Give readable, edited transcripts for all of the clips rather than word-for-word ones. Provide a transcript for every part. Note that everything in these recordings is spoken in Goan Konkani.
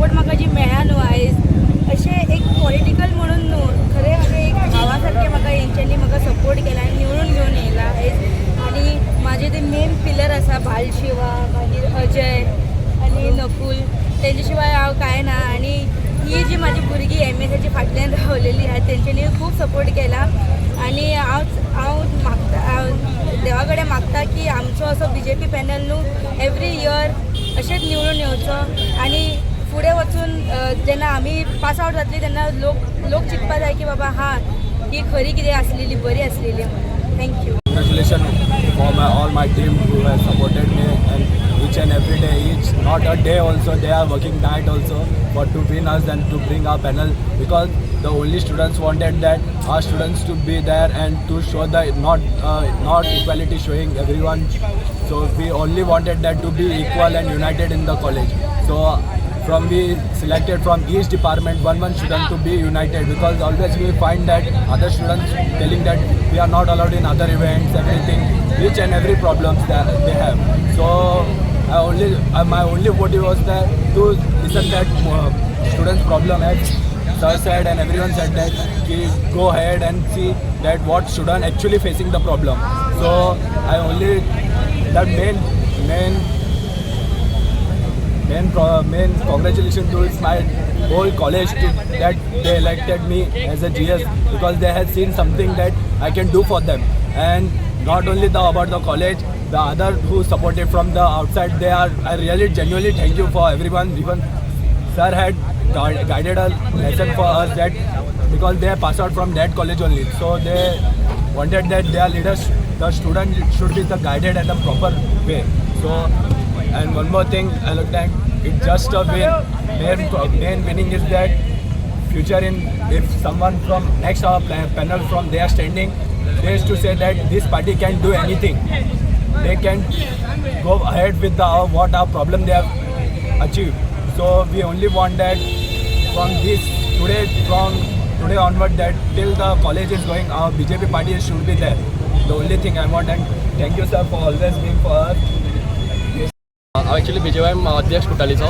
सपोर्ट म्हाका जी मेळ्ळा न्हू आयज, अशें एक पॉलिटिकल म्हणून न्हू, खरें म्हाजें एक भावा सारकें म्हाका हेंच्यांनी म्हाका सपोर्ट केला आनी निवडून घेवन येयला आयज. आनी म्हाजे ते मेन पिलर आसा बालशिवा, मागीर अजय आनी नकुल, तेंचे शिवाय हांव कांय ना. आनी ही जी म्हाजी भुरगीं एमएसाची फाटल्यान रावलेली आहा, तेंच्यांनी खूब सपोर्ट केला. आनी हांव मागता, हांव देवा कडेन मागता की आमचो असो बीजेपी पॅनल न्हू एवरी इयर अशेंच निवडून येवचो आनी फुडें वचून जेन्ना आमी पास आवट जातली तेन्ना लोक चिंतपा जाय की बाबा हां, ही खरी कितें आसलेली, बरी आसलेली म्हणून. Thank you. Congratulations for my all my team who has supported me and each and every day, each not a day also, they are working night also for to win us and to bring our panel, because the only students wanted that our students to be there and to show the not equality showing everyone. So we only wanted that to be equal and united in the college. So from we selected from each department one one student to be united, because always we find that other students telling that we are not allowed in other events, everything, each and every problems that they have. So I only my only motive was that to listen that students problem, as sir said and everyone said that we go ahead and see that what student actually facing the problem. So I only that main main main main congratulations to is my whole college to that they elected me as a GS, because they had seen something that I can do for them. And not only the about the college, the other who supported from the outside, they are, I really genuinely thank you for everyone. Even sir had guided a lesson for us that because they passed out from that college only, so they wanted that their leaders, the student should be the guided in the proper way. So, and one more thing I looked at it, just a win. Main winning is that future in if someone from next our panel from they are standing, they used to say that this party can do anything. They can go ahead with the what our problem they have achieved. So we only want that from this today, from today onward, that till the college is going, our BJP party should be there. The only thing I want, and thank you, sir, for always being for us. हांव एक्चुली बीजेवायएम अध्यक्ष कुटालीचो.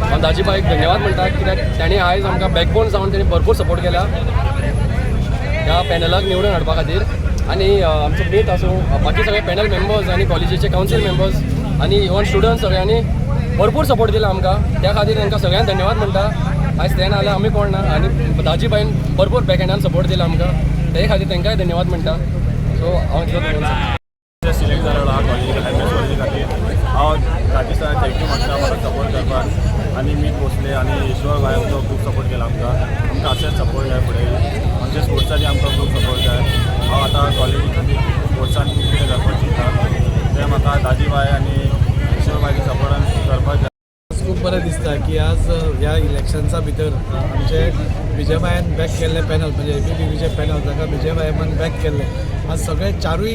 हांव दाजीभाईक धन्यवाद म्हणटा, कित्याक तांणी आयज आमकां बॅकबोन जावन तांणी भरपूर सपोर्ट केला ह्या पॅनलाक निवडून हाडपा खातीर. आनी आमचो मीत आसूं, बाकी सगळे पॅनल मेंबर्स आनी कॉलेजीचे कावन्सील मेंबर्स आनी इवन स्टुडंट्स, सगळ्यांनी भरपूर सपोर्ट दिला आमकां. त्या खातीर तांकां सगळ्यांक धन्यवाद म्हणटा. आयज ते ना जाल्यार आमी कोण ना. आनी दाजीभाईन भरपूर बॅकएंडान सपोर्ट दिला आमकां, ते खातीर तांकांय धन्यवाद म्हणटा. सो हांव इतलोच उलोवंक सोदतां. सिलेक्ट जालेलो आहा कॉलेजी एमएस कॉलेजी खातीर, हांव दाजी सराक thank you म्हणटा म्हाका सपोर्ट करपाक. आनी मीत भोसले आनी ईश्वर भाई आमचो खूब सपोर्ट केला आमकां. आमकां अशेंच सपोर्ट जाय फुडें. आमच्या स्पोर्ट्सांनी आमकां खूब सपोर्ट जाय. हांव आतां कॉलेजी खातीर स्पोर्ट्सान खूब कितें करपाक चिंत्ता, तें म्हाका दाजी भाई आनी ईश्वर भायच्या सपोर्टान करपाक जाय. खूब बरें दिसता की आज ह्या इलेक्शन्सा भितर आमचे बीजेवायएमान बॅक केल्ले पॅनल, म्हणजे एबीपीचे पॅनल जाका बीजेवायएमान बॅक केल्ले, आज सगळे चारूय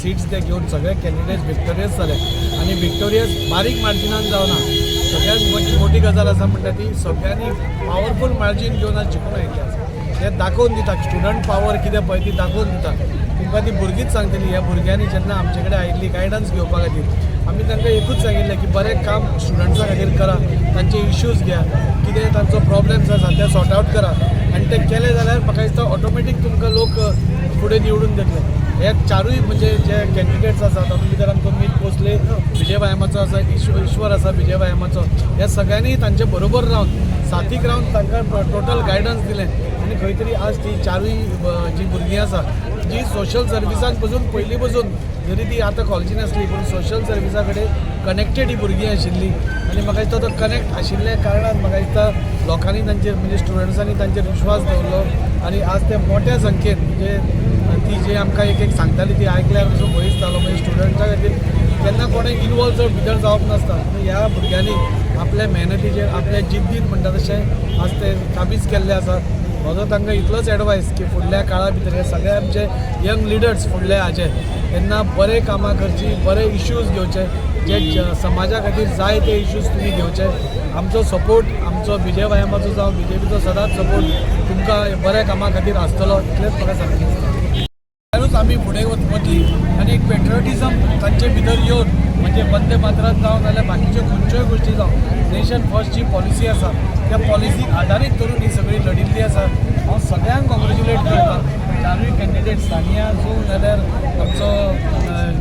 सिट्स ते घेवन सगळे कॅन्डिडेट्स विक्टोरियस जाले. आनी विक्टोरियस बारीक मार्जिनान जावना, सगळ्यात मोठी मोठी गजाल आसा म्हणटा ती सगळ्यांनी पावरफूल मार्जीन घेवन आज जिखून आयिल्ले आसा. ते दाखोवन दिता स्टुडंट पावर कितें पळय ती दाखोवन दिता. तुमकां ती भुरगींच सांगतली. ह्या भुरग्यांनी जेन्ना आमचे कडेन आयिल्ली गायडन्स घेवपा खातीर, आमी तांकां एकूच सांगिल्लें की बरें काम स्टुडंट्सां खातीर करा, तांचे इश्यूज घ्या, कितें तांचो प्रॉब्लम्स आसा ते सॉर्ट आवट करा. आनी ते केले जाल्यार म्हाका दिसता ऑटोमॅटीक तुमकां लोक फुडें निवडून दितले. हे चारूय म्हणजे जे कॅन्डिडेट्स आसा तातूंत भितर आमचो मीत भोसले बीजेवायएमाचो आसा, ईश्वर आसा बीजेवायएमाचो, ह्या सगळ्यांनी तांचे बरोबर रावन, साथीक रावन तांकां टोटल गायडन्स दिलें. आनी खंय तरी आज ती चारूय जी भुरगीं आसा, जी सोशल सर्विसान पसून पयलीं पसून, जरी ती आतां कॉलेजीन आसली पूण सोशल सर्विसा कडेन कनेक्टेड ही भुरगीं आशिल्लीं. आनी म्हाका दिसता तो कनेक्ट आशिल्ल्या कारणान म्हाका दिसता लोकांनी तांचेर, म्हणजे स्टुडंट्सांनी तांचेर विश्वास दवरलो. आनी आज ते मोठ्या संख्येन, म्हणजे ती जी आमकां एक एक सांगताली ती आयकल्यार पसून भंय दिसतालो. म्हणजे स्टुडंट्सां खातीर केन्ना कोणें इनवॉल्व चड भितर जावप नासता, पूण ह्या भुरग्यांनी आपल्या मेहनतीचेर, आपल्या जिद्दीन म्हणटा तशें आज ते काबीज केल्ले आसा. म्हजो तांकां इतलोच एडवायस की फुडल्या काळा भितर हे सगळे आमचे यंग लिडर्स फुडले हाचे तेन्ना बरे कामां करची, बरे इश्यूज घेवचे, जे समाजा खातीर जाय ते इश्यूज तुमी घेवचे. आमचो सपोर्ट, आमचो बीजेवायएमाचो जावं बीजेपीचो सदांच सपोर्ट तुमकां बऱ्या कामां खातीर आसतलो, इतलेंच म्हाका सांगचें दिसता. आमी फुडें वतली आनी एक पेट्रियोटिजम तांचे भितर येवन म्हणजे वंदे मातरम जावं नाल्यार बाकीच्यो खंयच्योय गोश्टी जावं, नेशन फर्स्ट जी पॉलिसी आसा त्या पॉलिसीक आदारीत करून ही सगळी लढिल्ली आसा. हांव सगळ्यांक कॉंग्रेच्युलेट करता, चारूय कॅन्डिडेट, सानिया आसूं नाल्यार आमचो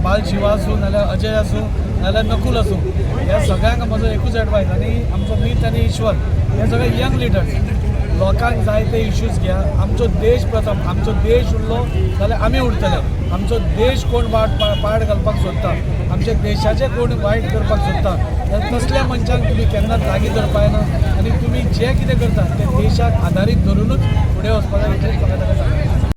बाल शिवा आसूं नाल्यार अजय आसूं नाल्यार नकुल आसूं, ह्या सगळ्यांक म्हजो एकूच एडवायस. आनी आमचो मीत आनी ईश्वर हे सगळे यंग लिडर्स, लोकांक जाय ते इश्यूज घ्या. आमचो देश प्रथम. आमचो देश उरलो जाल्यार आमी उरतले. आमचो देश कोण वाट पाड घालपाक सोदता, आमच्या देशाचें कोण वायट करपाक सोदता जाल्यार तसल्या मनशांक तुमी केन्नाच लागीं धरपा जायना आनी तुमी जें कितें करता तें देशाक आदारीत धरुनूच फुडें वचपाक जाय, इतलेंच म्हाका ताका सांगपाचें.